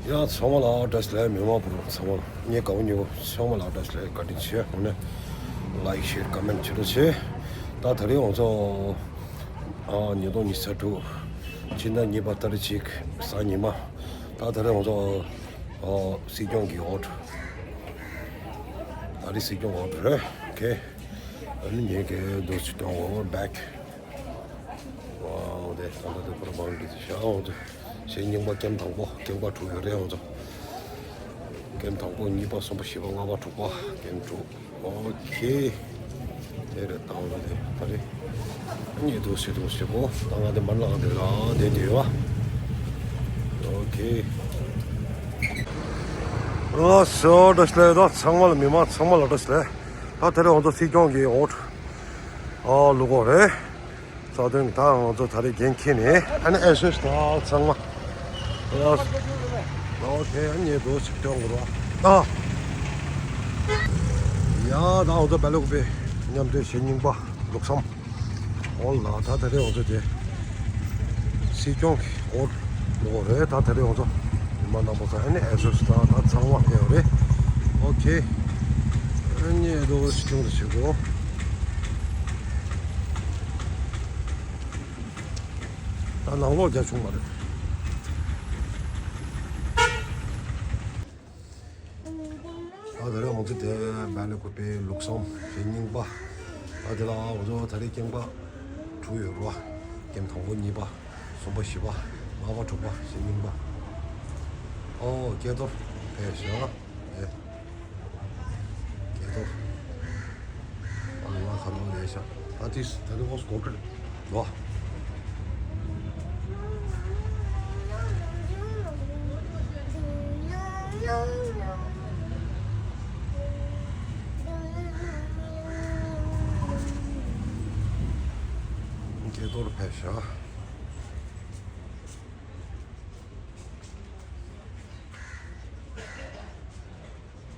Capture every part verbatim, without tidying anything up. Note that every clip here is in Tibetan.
ཡང་ཚང་མ་ལ་བཀྲ་ཤིས་བདེ་ལེགས། མི་མང་བུ་རུ་ཚང་མ་ལ་ངའི་དགའ་བོ་ཉེ་བོ་ཚང་མ་ལ་བཀྲ་ཤིས་བདེ་ལེགས། བཀའ་དྲིན་ཆེ། འོ་ན་ལའིཀ་ཤེར་ཀོ་མེན་ཊི་བྱེད་རོགས་བྱེད། ད་ད་རེས་ང་ཚོ་ཨ་ཉིས་སྟོང་ཉི་ཤུ་རྩ་དྲུག་ཕྱི་ཟླ་གཉིས་པ་ཏ་རིག་གཅིག་གཟའ་ཉི་མ། ད་ད་རེས་ང་ཚོ་ཨ་སྲིད་སྐྱོང་གི་འོག་ཏུ། ད་རེས་སྲིད་སྐྱོང་འོག་ཏུ་རེད། ཨོ་ཁེ། ཨ་ནི་ངས་ཀྱི་འདུག་སྲིད་སྐྱོང་འོག་བེག་ཝའོ། དེ་ད་ལྟ་དེ་པར་མང་གི་ཤག་འོ་དེ། གཞེས་རྙིང་པ་ཀེམ་དང་པོ་ཀེམ་ཀ་དྲུག་ཡོད་རེད་འོ་ཚོ། ཀེམ་དང་པོ་གཉིས་པ་གསུམ་པ་བཞི་པ་ལྔ་པ་དྲུག་པ་ཀེམ་དྲུག་ཨོ་ཁེ། དེ་རེད་ད་འོ་དེ་ད་རེད། ཨ་ནི་འདུག་སྲིད་སྐྱོང་ཞིག་གོ། ད་ང་དེ་མར་ལངས་དེ་ལ་དེ་དེ་བ། ཨོ་ཁེ། ལགས་སོ་བཀྲ་ཤིས་བདེ་ལེགས། ད་ཚང་མ་ལ་མི་མང་ཚང་མ་ལ་བཀྲ་ཤིས་བདེ་ལེགས། ད་དེ་རིང་ང་ཚོ་སྲིད་སྐྱོང་གི་འོག་ཨ་ལུག་གོ་རེད། རྩ་དོན་ད་ང་ཚོ་ད་རེས་འགན་འཁྱེར་ནས་ཨ་ནི་ཨེ་སོས་ད་ཚང་མ། ལགས་སོ། ཨོ་ཁེ། ཨ་ནི་འདུག་སྲིད་སྐྱོང་གོ་ར། ཨ་ཡ་ད་ང་ཚོ་བལ་ལུག་པའི་མཉམ་འབྲེལ་གཞེས་རྙིང་པ་ལུག་སམ། ཨོ་ལ་ད་ད་རེས་ང་ཚོ་དེ་སྲིད་སྐྱོང་གི་འོག་ལོག་རེད། ད་ད་རེས་ང་ཚོ་མི་མང་རྣམ་པ་ཚོ་ཨ་ནི་ཨེ་སོ་སི་ད་ད་ཚང་མ་ཕེབས་རེད། ཨོ་ཁེ། ཨ་ནི་ཨེ་དོ་སྲིད་སྐྱོང་དུ་བྱེད་དགོས། ད་ནང་ལོགས་རྒྱ་བྱུང་མ་རེད། ཨ་ད་རེས་ང་ཚོ་དེ་བལ་ལུག་པའི་ལུག་སམ་གཞེས་རྙིང་པ། ཨ་དེ་ལ་ང་ཚོ་ད་རེས་ཀེམ་པ་དྲུག་ཡོད་རེད་པ། ཀེམ་དང་པོ་གཉིས་པ་གསུམ་པ་བཞི་པ་ལྔ་པ་དྲུག་པ་གཞེས་རྙིང་པ། ཨོ་སྐལ་རྡོར་ཕེབས་ཤག་ཨེ། སྐལ་རྡོར། ཨ་ང་ཁ་ནང་ལས་ཤག་ཨ་ཏིས་ད་རེས་ངོ་སྐོར་ཁྲིད་ལོ། སྐལ་རྡོར་ཕེབས་ཤག་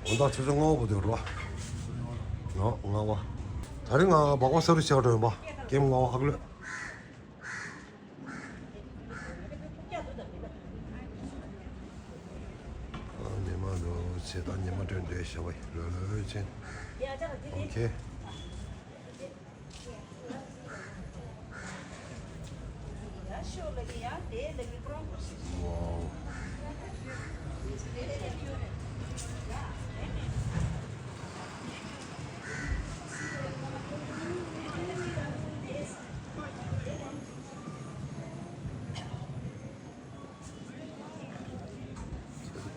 འོ་ད་ཆུ་ཚོད་ལྔ་པ་བར་དུ་རོ། ལྔ་པ། ད་རིང་ང་སྦག་སྦག་ས་རུ་ཆགས་འགྲོ་ཡོང་པ། ཀེམ་ལྔ་པ་ཨག་ལོས། ཨ་ཉི་མ་ལོ་ཚེ་དང་ཉི་མ་སྒྲོན་འདྲེས་ཞབས་པ་ལོ་ལོ་ཅན། ཨོ་ཁེ། ཝའོ།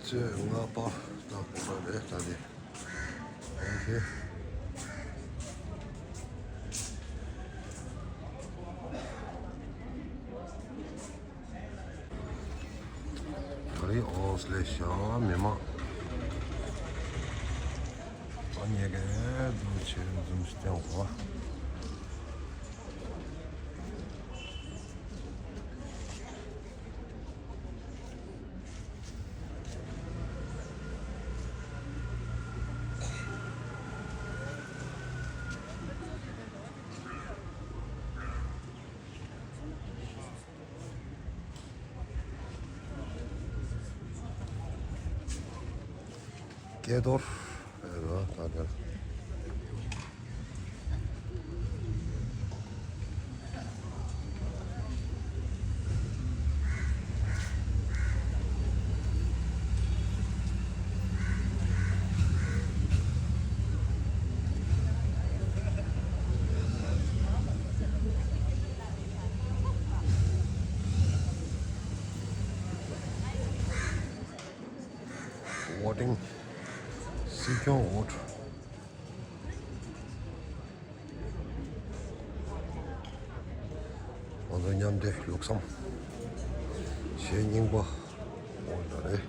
ཚེས་ལྔ་པ་ད་གོ་ར་རེད་ད་དེ། ཨོ་ཁེ། ད་རེས་ཨོ་སི་ལེ་ཤ་མི་མང་། ད་ཉེ་གེ་འཛུམ་ཆེ་འཛུམ་སྟེང་བ། སྐལ་རྡོར། ཨེ་ལ་ད་དེར། ཝོ་ཊིང་། སྲིད་སྐྱོང་ཝོ་ཊི། ང་ཚོ་མཉམ་འབྲེལ་ལུགས་བསམ། གཞས་རྙིང་པ། ཨོ་ད་རེད།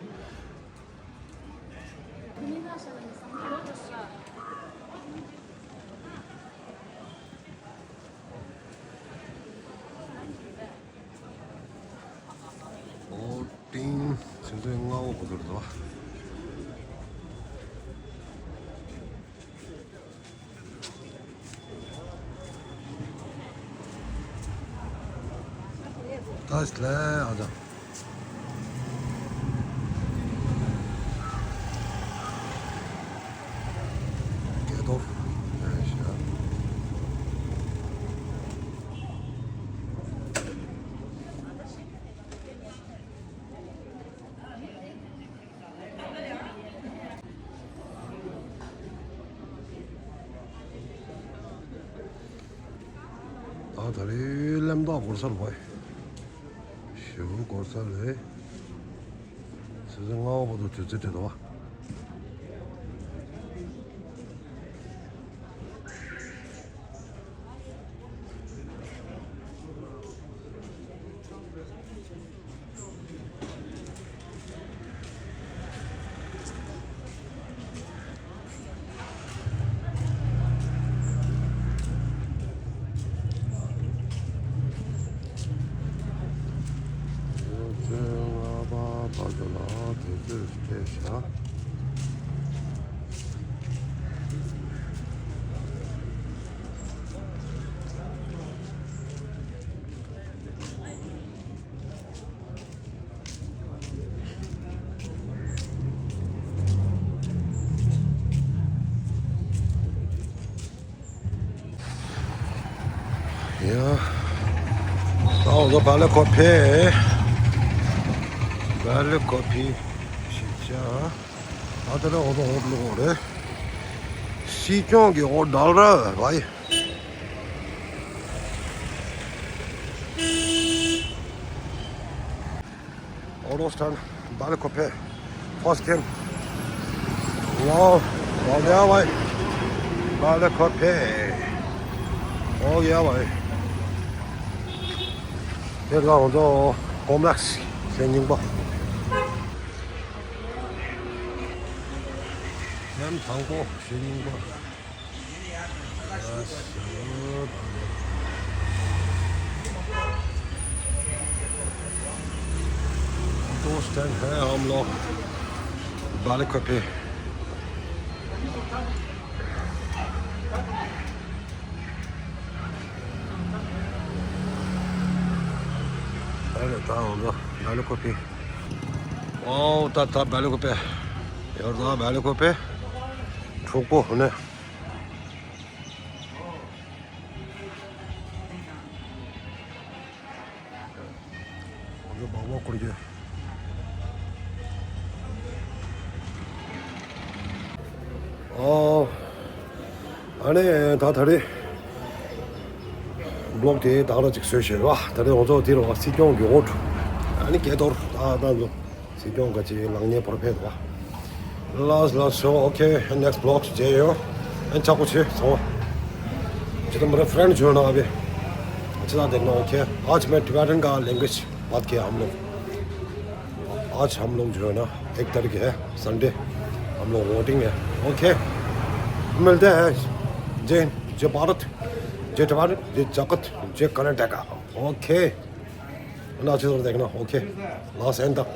ཨོ་ཏིང་། ཆུ་ཚོད་ལྔ་པ་གོ་དུར་དོ། ད་སླེ་ཨ་ད། ད་རེས་གླེན་རྟགས་འགོར་ས་རེད་པ། ཞེ་པོ་འགོར་ས་རེད། ཆུ་ཚོད་ལྔ་པ་བར་དུ་དུས་ཚོད་སྤྲད་འདུག་པ། ལྔ་པ་བར་དུ་ལ་དུས་ཚོད་སྤྲད་བཞག་ཡ། ད་འོ་ཟོ་སྦེལ་ཀོབ་ཕེབས། སྦེལ་ཀོབ་ཕེབས་ཤིག་ཅག་ད་ལྟ་ར་འོ་ཟོ་འོ་ལོག་རེད། སྲིད་སྐྱོང་གི་འོ་ཌལ་ར་བའི། Auto stand, སྦེལ་ཀོབ་ཕེབས། First came. Wow, wow, yeah, भाई. སྦེལ་ཀོབ་ཕེབས། Oh, yeah, भाई. དེ་ལ་ང་ཚོ་ཀོམ་པ་ལེགས་ཟེར་རྙིང་པ། ལྷན་དང་པོ་ཟེར་རྙིང་པ། दोस्त हैं हम लोग बालक पे। अरे, ད་འོ་ད་སྦེལ་ཀོབ་ཕེབས། ཨོ་ད་ད་སྦེལ་ཀོབ་ཕེབས། ཡོད་ད་སྦེལ་ཀོབ་ཕེབས། དྲུག་པོ་ནས། ང་ཚོ་སྦག་སྦག་འཁུར་གྱི། ཨོ། ཨ་ནི་ད་ད་རེས་བི་ལོག་དེ་ད་ར་ཅིག་བཟོས་བཞག་པ། ད་རེས་ང་ཚོ་དེ་རུ་སྲིད་སྐྱོང་གི་འོག་ཨ་ནི་སྐལ་རྡོར་ད་ད་ཚོ། སྲིད་སྐྱོང་ག་ཅིག་ལངས་ཉེ་བར་ཕེབས་འདུག་པ། ལགས་ལགས་སོ། ཨོ་ཁེ། next vlog མཇལ་ཡོང་། ཨན་ཆག་པོ་བྱེད་སོང་། ཅི་ད་མ་རེད་friend जो है ना अभी। अच्छा देखना, ओके। आज मैं Tibetan का language बात किया हम लोग। आज हम लोग जो है ना, एक तारीख है, Sunday, हम लोग वोटिंग है। ओके, मिलते हैं। जय हिंद, जय भारत, जय तिब्बत, जय जगत, जय कर्नाटका। ओके। ना अच्छी तरह देखना। ओके, लास्ट एंड तक।